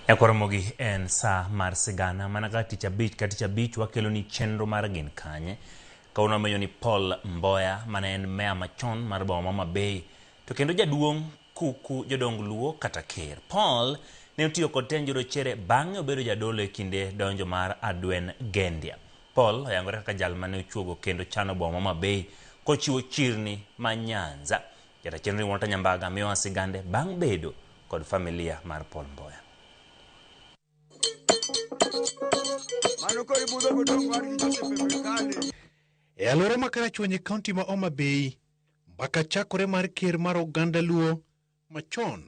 Nyakwar Ramogi, en sa mar sigana. Mana kaka tich abich ka tich abich, wakelo ni chenro mar Gin Kanye. Kawuono wamenyo ni Paul Mboya, mane en meya machon mar boma ma Homa Bay, to kendo jaduong' kuku jodong Luo kata ker. Paul ne otiyo kod tend jorochere, bang'e obedo jadolo e kinde donjo mar Adwen Gendia. Paul oyangore kaka jal mane ochuogo kendo chano boma ma Homa Bay kochiwo chirni ma Nyanza. Jata chenro ni Walter Nyambaga miyowa sigande bang' bedo kod familia mar Paul Mboya. Mano koro ibudho godong' wargi Joseph Emekale. E alwora ma Karachuonyo e kaunti ma Homa Bay, mbaka chakore mar ker mar oganda Luo machon,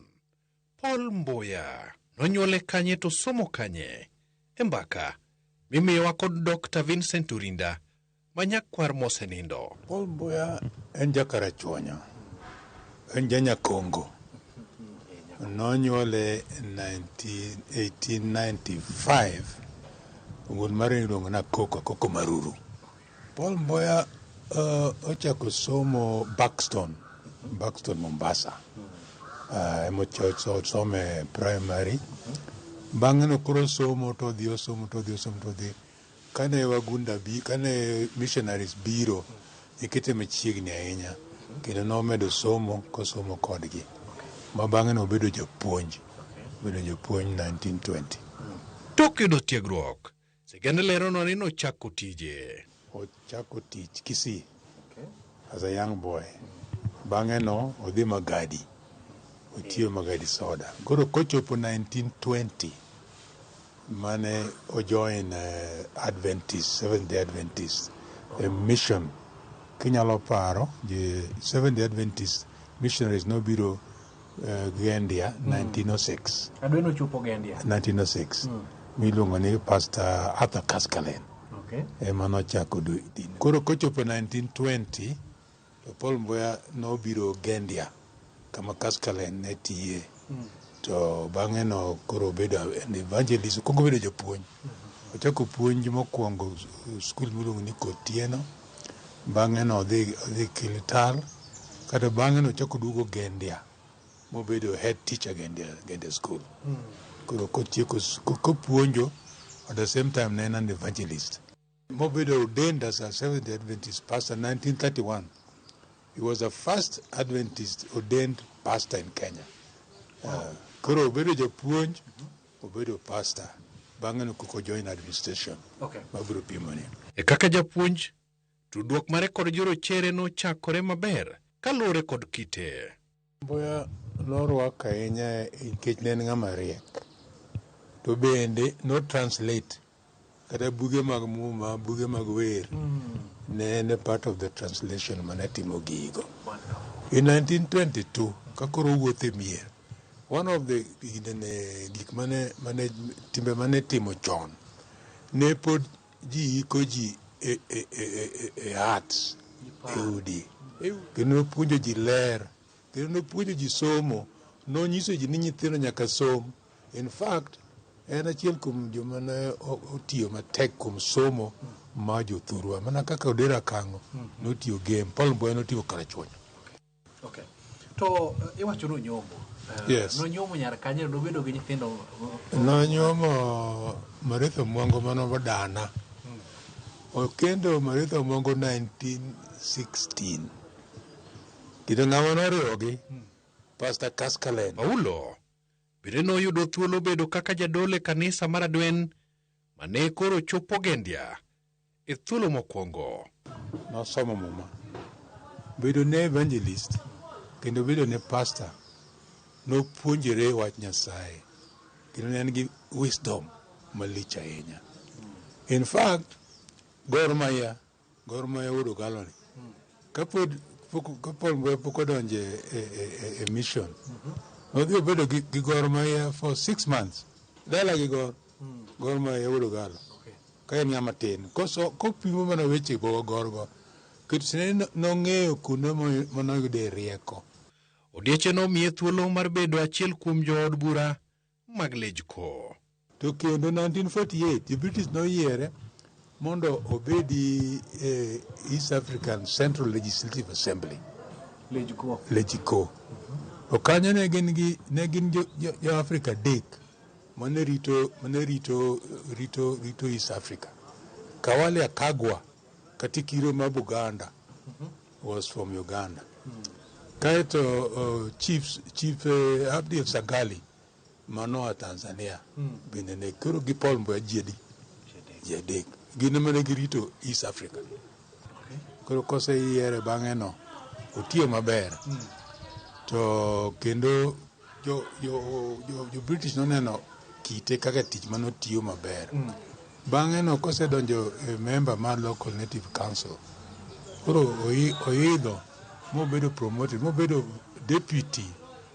Paul Mboya. Nonyuole kanye to somo kanye? E mbaka mimiyowa kod Dr. Vincent Orinda ma nyakwar mosenindo. Paul Mboya en jakarachuonyo, en janyakongo. Nonyuole 1895. Wuon mare iluongo ni Akoko, Akoko Maruru. Paul Mboya ochako somo Buxton, Buxton Mombasa. Ema osome primary. Bang'e no koro somo to odhi osomo to odhi osomo to odhi. Kane wagunda bi, kane missionaries biro, ikete machiegni ahinya. Kendo nomedo somo kosomo kodgi. Ma bang'e nobedo japuonj. Obedo japuonj 1920. Tok yudo tiegruok, sigand leronwa ni nochako tije. Ochako tich Kisii as a young boy. Bang'e no odhi Magadi. Otiyo Magadi Soda. Koro kochopo 1920 mane ojoin Adventist, Seventh Day Adventist, a mission. Kinyalo paro, Seventh Day Adventist missionaries nobiro Gendia 1906. Adwen ochopo Gendia. 1906. Miluongo ni Pastor Arthur Carscallen. Ema nochako din. Koro kochopo 1920 to Paul Mboya nobiro Gendia kama Carscallen ne tiye. To bang'e no koro obedo an evangelist, okuongo obedo japuonj. Ochako puonj mokwongo skul miluongo ni Kotieno. Bang'e no odhi Kilital. Kata bang'e no ochako oduogo Gendia mobedo head teacher Gendia, Gendia school. Koro kotieko kopuonjo at the same time ne en an evangelist. Mobedo ordained as a Seventh Day Adventist pastor 1931. He was the first Adventist ordained pastor in Kenya. Koro obedo japuonj, obedo pastor. Bang'e no koko join administration. Mabiro pimoni. E kaka japuonj, tudruok mare kod jorochere nochakore maber kaluwore kod kite. Mboya norwako ahinya nikech ne en ng'ama riek. To bende no translate kata buge mag muma, buge mag wer. Ne en a part of the translation mane timo gigo. In 1922, ka koro owuotho e mier, one of the gik mane timbe mane timo chon, ne pod ji iko ji e huts, e udi. Kendo nopuonjo ji ler, kendo nopuonjo ji somo, nonyiso ji ni nyithindo nyaka som. In fact, en achiel kuom joma ne otiyo matek kuom somo ma jothurwa. Mana kaka Odera Kang'o notiyo Gem, Paul Mboya notiyo Karachuonyo. Okay. To iwacho ni onyombo. Yes. Nonyuomo nyar kanye, nobedo gi nyithindo? Nonyuomo Maritha Mwango mano dana. Okendo Maritha Mwango 1916. Kendo ng'ama noriwogi? Pastor Carscallen. Paulo bende noyudo thuolo bedo kaka jadolo e kanisa mar Adwen mane koro chopo Gendia e thuolo mokwongo. Nosomo muma. Bedo ne evangelist kendo bedo ne pastor, nopuonjore wach Nyasaye kendo ne en gi wisdom malich ahinya. In fact, Gor Mahia, Gor Mahia wuod Ogalo ni, kapod ka Paul Mboya pok odonjo e mission, nodhi obedo gi Gor Mahia for 6 months. Dala gi Gor Mahia wuod Ogalo. Ka en ng'ama tin, koso kopimo mana weche go Gor go, kendo nong'eyo kuonde manoyude rieko. Odieche nomiye thuolo mar bedo achiel kuom jood bura mag Lejko. To kendo 1948 the British noyiere mondo obedi e East African Central Legislative Assembly. Lejko. Lejiko. To kanyo ne gin jo Afrika adek. mane rito mane rito rito rito East Africa. Kawalya Kagwa katikiro ma Buganda was from Uganda. Kaeto Chief Abdi Sagali manoa Tanzania bende ne koro gi Paul Mboya ji adi? Ji adek. Gin ema ne girito East Africa. Koro koseyiere bang'e no otiyo maber. To kendo jo British noneno kite kaka tich manotiyo maber. Bang'e no kosedonjo e member mar local native council, koro oidho mobedo promoted mobedo deputy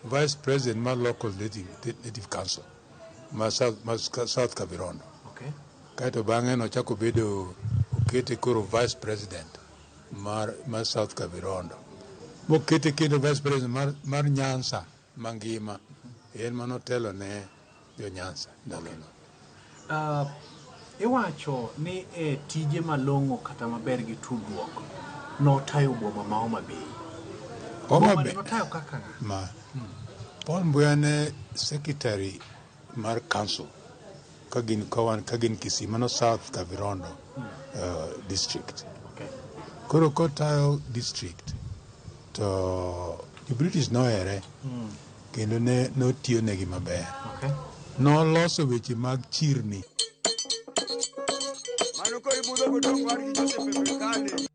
vice president mar local native council ma South Kavirondo. Kaeto bang'e no ochako bedo okete koro vice president mar South Kavirondo. Mokete kendo vice president mar Nyanza mangima. En manotelo ne jo Nyanza ndalono. Iwacho ni e tije malong'o kata maber gi tudruok notayo boma ma Homa Bay. Homa Bay. Notayo kaka ng'a? Ma Paul Mboya ne secretary mar council ka gin Kowan ka gin Kisii mano South Kavirondo district. Koro kotayo district to jo British nohere kendo ne notiyo negi maber. Noloso weche mag chirni. Mano koro ibudho godong' wadgi Joseph e Kale.